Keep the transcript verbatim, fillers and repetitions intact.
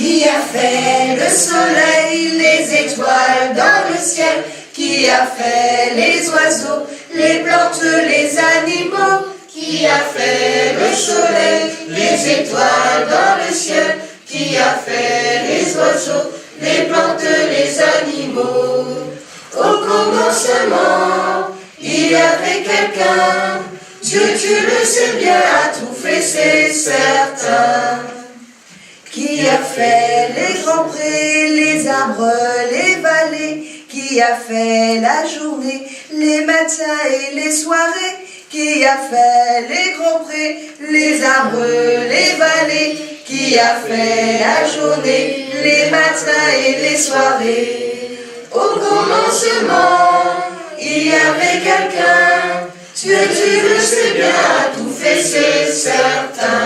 Qui a fait le soleil, les étoiles dans le ciel ? Qui a fait les oiseaux, les plantes, les animaux ? Qui a fait le soleil, les étoiles dans le ciel ? Qui a fait les oiseaux, les plantes, les animaux ? Au commencement, il y avait quelqu'un. Dieu, tu le sais bien, a tout fait, c'est certain. Qui a fait les grands prés, les arbres, les vallées ? Qui a fait la journée, les matins et les soirées ? Qui a fait les grands prés, les arbres, les vallées ? Qui a fait la journée, les matins et les soirées ? Au commencement, il y avait quelqu'un. Dieu, tu le sais bien, a tout fait, c'est certain.